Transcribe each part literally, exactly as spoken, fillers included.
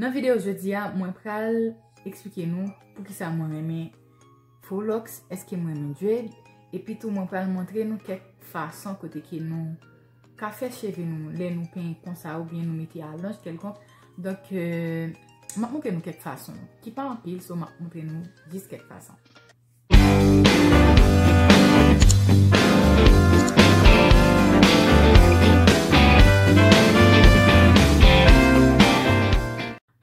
Nan videyo jodi a, mwen pral eksplike nou poukisa mwen renmen faux locks, èske mwen renmen dread, epi tou mwen pral montre nou kèk fason kote ke nou ka fè cheve nou lè nou penyen konsa oubyen nou mete alonj kèlkonk. Donk, euh, m ap montre nou kèk fason ki pa anpil, so m ap montre nou jis kèk fason.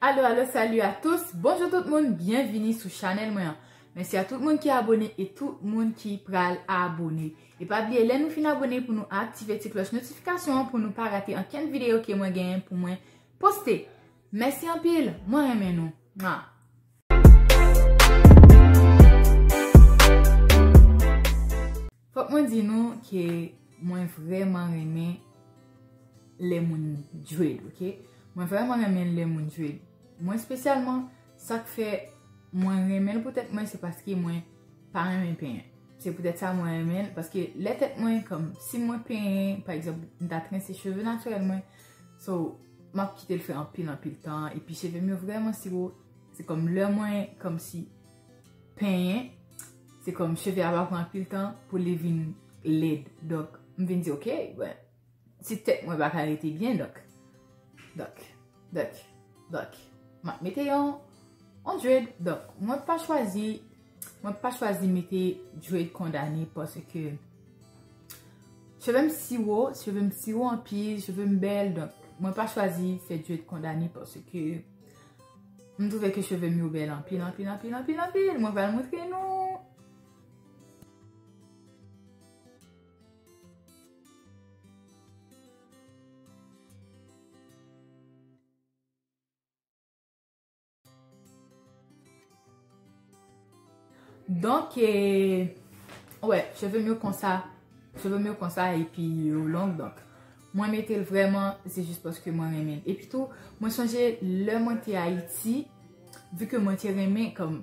Alo, alo, salut à tous. Bonjou tout moun, byenvini sou chanèl mwen an. Mèsi a tout moun ki abone e tout moun ki pral abone. E pa bliye, lè nou fin abone, pou nou aktive ti klòch notifikasyon an pou nou pa rate ankenn videyo ke mwen genyen pou mwen poste. Mèsi anpil, mwen renmen nou. Mwa. Fòk mwen di nou ke mwen vrèman renmen lè moun dread, ok? Mwen vrèman renmen lè moun dread. Mwen espesyalman, sa k fè mwen renmen l pou tèt mwen, se paske mwen pa renmen penyen. Se poutèt sa mwen renmen l, paske lè tèt mwen, kòm, si mwen penyen, pa egzanp, m ta trense cheve natirèl mwen, so, m ap kite l fè anpil, anpil tan, epi cheve m yo vrèman siwo, se kòm lè mwen, kòmsi, penyen, se kòm cheve a pa pran anpil tan pou li vin lèd. Donk, m vin di, ok, bon, si tèt mwen pa ka rete byen, donk, donk, donk, donk, m ap mete yon, yon dread. Donk, mwen pa chwazi, mwen pa chwazi mete dread kondane paske cheve m siwo, cheve m siwo anpil, cheve m bèl, donk, mwen pa chwazi fè dread kondane paske m twouve ke cheve m yo bèl anpil, anpil, anpil, anpil, anpil. Mwen pral montre nou. Donk, eh, wè, cheve m yo konsa, cheve m yo konsa epi yo long, donk, mwen mete l vrèman, se jis paske mwen renmen l. Epi tou, mwen sonje lè mwen te Ayiti, vi ke mwen te renmen, kòm,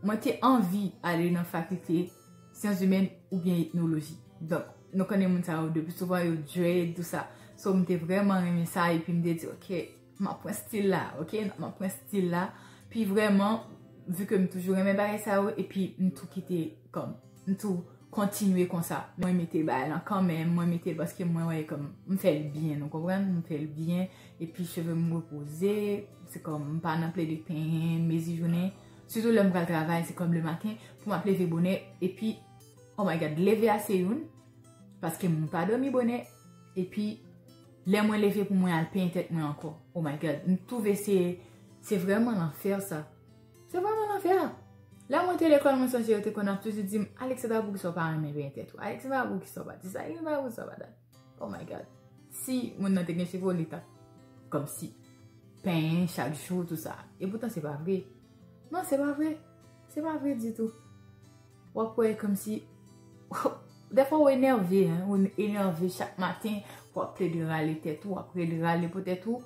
mwen te anvi ale nan fakilte syans imèn oubyen etnoloji. Donk, nou konnen moun sa yo, depi souvan yo dread, tou sa. So, m te vrèman renmen sa, epi m te di, ok, m ap pran stil la, ok? M ap pran stil la. Pi vrèman, vi ke m toujou renmen bagay sa yo, epi m tou kite kòm, m tou kontinye konsa. Mwen mete bagay lan kanmenm, mwen mete l paske mwen wè kòm m fè l byen, nou konprann? M fè l byen, epi cheve m repoze, se kòm m pa nan plede penyen, mezi jounen. Sitou lè m pral travay, se kòm le maten, pou m ap leve bonè, epi, oh my God, leve a se youn, paske m pa dòmi bonè, epi lè mwen leve pou mwen al penyen tèt mwen ankò. Oh my God, m twouve se, se vrèman lanfè sa. Se vrèman lanfè. Lè mwen te lekòl, mwen sonje yo te konn ap toujou di m, Alexandra, poukisa w pa renmen penyen tèt ou? Alexandra, poukisa w pa di sa? Alexandra, poukisa w pa dat? Oh my God. Si moun nan te gen cheve, li t ap kòmsi penyen chak jou, tou sa. E poutan, se pa vre. Non, se pa vre. Se pa vre ditou. W ap wè kòmsi, dèfwa w enève, hein, ou enève chak maten, w ap plede rale tèt ou, w ap plede rale pou tèt ou,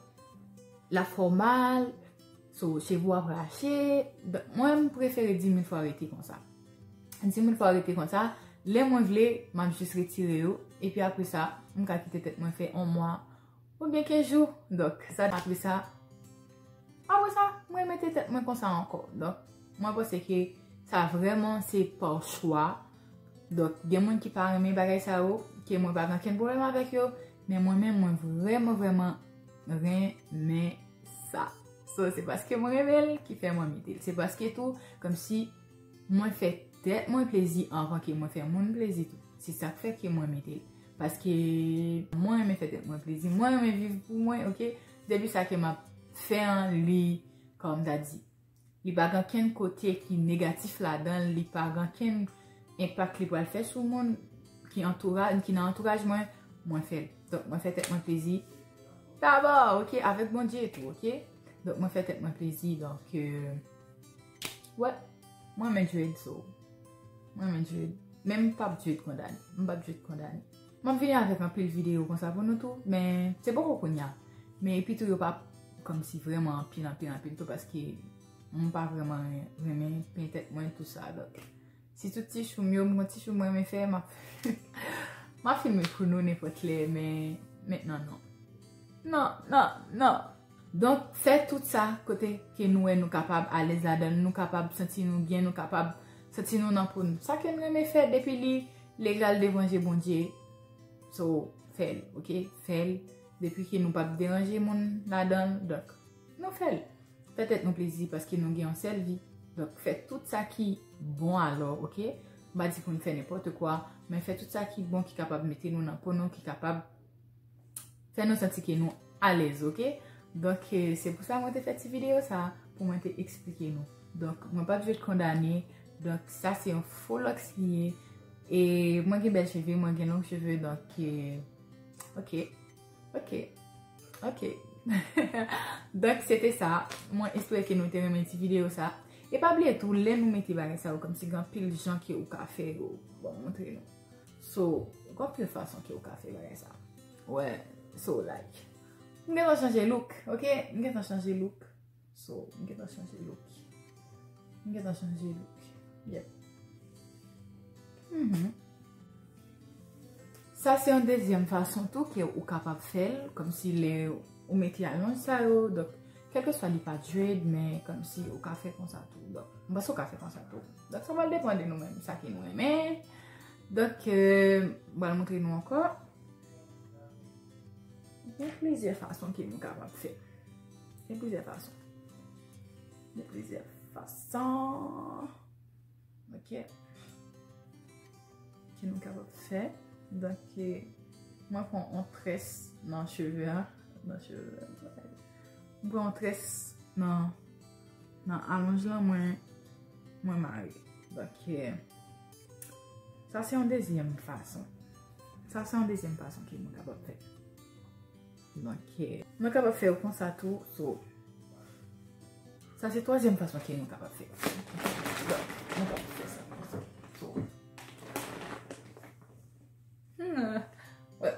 l ap fè w mal, so, cheve w ap rache. Donk, mwen, m prefere di mil fwa rete konsa. Di mil fwa rete konsa, lè mwen vle, m ap jis retire yo, epi apre sa, m ka kite tèt mwen fè yon mwa, oubyen kenz jou. Donk, sa apre sa, apre sa, mwen mete tèt mwen konsa ankò. Donk, mwen panse ke sa vrèman se pa chwa. Donk, gen moun ki pa renmen bagay sa yo, ke mwen pa gen okenn pwoblèm avèk yo, men mwen menm, mwen vrèman, vrèman renmen sa. So, se paske mwen renmen l ki fè mwen mete l. Se paske tou, kòmsi mwen fè tèt mwen plezi anvan ke mwen fè moun plezi tou. Se sa k fè ke mwen mete l. Paske mwen renmen fè tèt mwen plezi. Mwen renmen viv pou mwen, ok? Depi sa ke m ap fè an, li, kòm m ta di, li pa gen okenn kote ki negatif ladan l, li pa gen okenn enpak li pral fè sou moun ki antoura-, ki nan antouraj mwen, mwen fè l. Donk, mwen fè tèt mwen plezi dabò, ok? Avèk Bondye tou, ok? Donk, mwen fè tèt mwen plezi, donk, euh, wè, mwen renmen dread, so. Mwen renmen dread. Men m p ap dread kondane. M p ap dread kondane. M ap vini avèk anpil videyo konsa pou nou tou, men se poko kounye a. Men epi tou, yo p ap kòmsi vrèman anpil, anpil, anpil tou, paske m pa vrèman renmen penyen tèt mwen, tou sa, donk. Sitou ti chou m yo, m gon ti chou mwen renmen fè, m ap, m ap filme pou nou nenpòt lè, men mentnan non. Non, non, non. Donk, fè tout sa kote ke nou wè nou kapab alèz ladan l, nou kapab santi nou byen, nou kapab santi nou nan po n. Sa ke n renmen fè, depi li legal devan je Bondye, so, fè l, oke? Fè l. Depi ke nou p ap deranje moun ladan l, donk, nou fè l. Fè tèt nou plezi paske nou gen yon sèl vi. Donk, fè tout sa ki bon alò, oke? M pa di pou n fè nenpòt kwa, men fè tout sa ki bon, ki kapab mete nou nan po nou, ki kapab fè nou santi ke nou alèz, oke? Donk, eh, se pou sa mwen te fè ti videyo sa, pou mwen te eksplike nou. Donk, mwen p ap jwe kondane. Donk, sa se yon fo lòks li ye. E mwen gen bèl cheve, mwen gen long cheve, donk, eh, oke. Oke. Oke. Donk, se te sa. Mwen espere ke nou te renmen ti videyo sa. E pa bliye tou, lè nou mete bagay sa yo, kòmsi gen anpil jan ke ou ka fè yo. Bon, montre nou. So, gen anpil fason ke ou ka fè bagay sa. Wè, so, like. M gentan chanje look, oke? M gentan chanje look. So, m gentan chanje look. M gentan chanje look. Yep. Mhm. Sa se yon dezyèm fason tou ke ou kapab fè l, kòmsi lè ou mete alonj sa yo, donk, kèlkeswa li pa dread, men kòmsi ou ka fè konsa tou. Donk, m panse ou ka fè konsa tou. Donk, sa pral depann de nou menm, sa ke nou renmen. Donk, euh, m pral montre nou ankò. Gen plizyè fason ke nou kapab fè. Gen plizyè fason. Gen plizyè fason. Oke. Ke nou kapab fè. Donk, eh, mwen pran yon très nan cheve a. Nan cheve a. Mwen pran yon très nan, nan alonj lan, mwen, mwen mare. Donk, eh, sa se yon dezyèm fason. Sa se yon dezyèm fason ke mwen kapab fè. Donk, eh, mwen kapab fè yo konsa tou. So, sa se twazyèm fason ke mwen kapab fè. Donk, mwen kapab fè sa konsa. So, hmm, wè.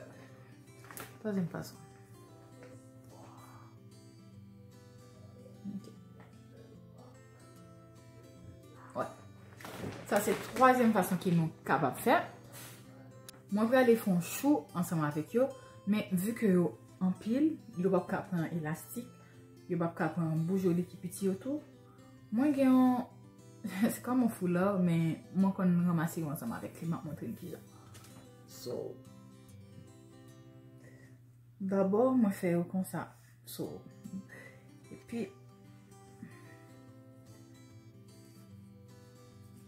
Twazyèm fason. Ok. Wè. Sa se twazyèm fason ke nou kapab fè. Mwen prale fè yon chou ansanm avèk yo, men vi ke yo anpil, yo p ap ka pran elastik, yo p ap ka pran boujoli ki piti yo tou. Mwen gen yon, se kòm yon foula, men mwen konn ranmase yo ansanm avèk li, m ap montre n kijan. So, dabò, mwen fè yo konsa. So, epi,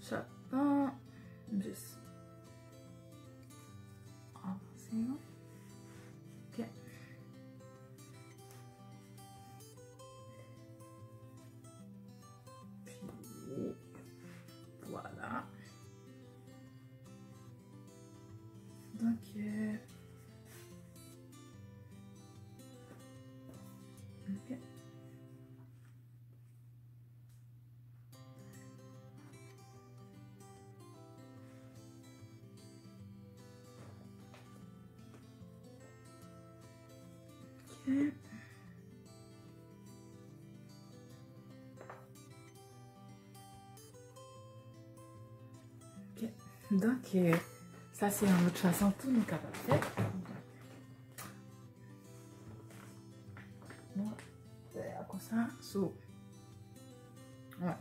chak tan, m jis avanse yo. Ok. Epi, vwala. Donk, euh, ok. Ok. Ok. Donk, euh, sa se yon lòt fason tou nou kapab fè. Bon, fè konsa, so. Wè.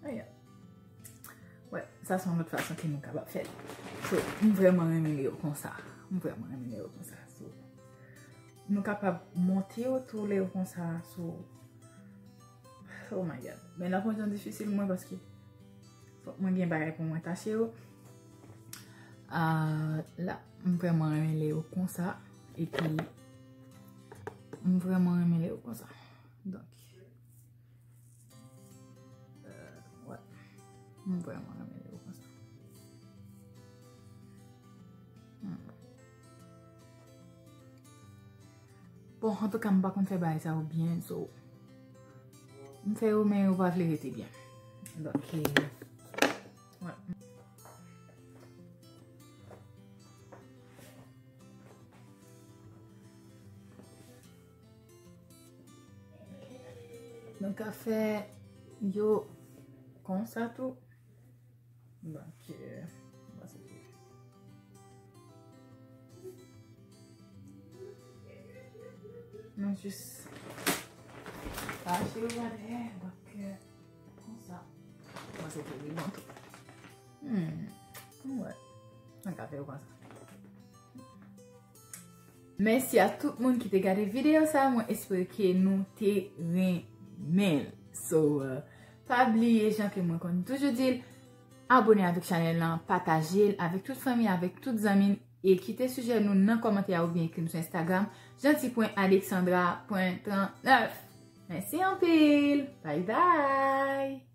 Aya. Wè, sa se yon lòt fason ke nou kapab fè l. So, m vrèman renmen lè yo konsa. M vrèman renmen lè yo konsa. So, nou kapab monte yo tou lè yo konsa. So, oh my God. Men l ap yon jan difisil mwen paske fòk mwen gen bagay pou mwen tache yo. Ah, la, m vrèman renmen lè yo konsa. Epi, m vrèman renmen lè yo konsa. Donk, euh, wè. M vrèman renmen lè yo konsa. Hmm. Bon, antouka, m pa konn fè bagay sa yo byen, so, m fè yo, men yo pa vle rete byen. Donk, eh, wè. Nou ka fè yo konsa tou. Donk, euh, mwen se te. Nou jis fache yo atè, donk, euh, konsa. Mwen se te li bon. Hmm, wè. Mwen ka fè yo konsa. Mèsi a tout moun ki te gade videyo sa, mwen espere ke nou te renmen l. So, euh, pa bliye, jan ke mwen konn toujou di l, abone avèk chanèl lan, pataje l avèk tout fanmi, avèk tout zanmi, e kite sijè nou nan kòmantè a oubyen ekri m sou Instagram, janti pwen alexandra pwen trannèf. Mèsi anpil! Bye bye!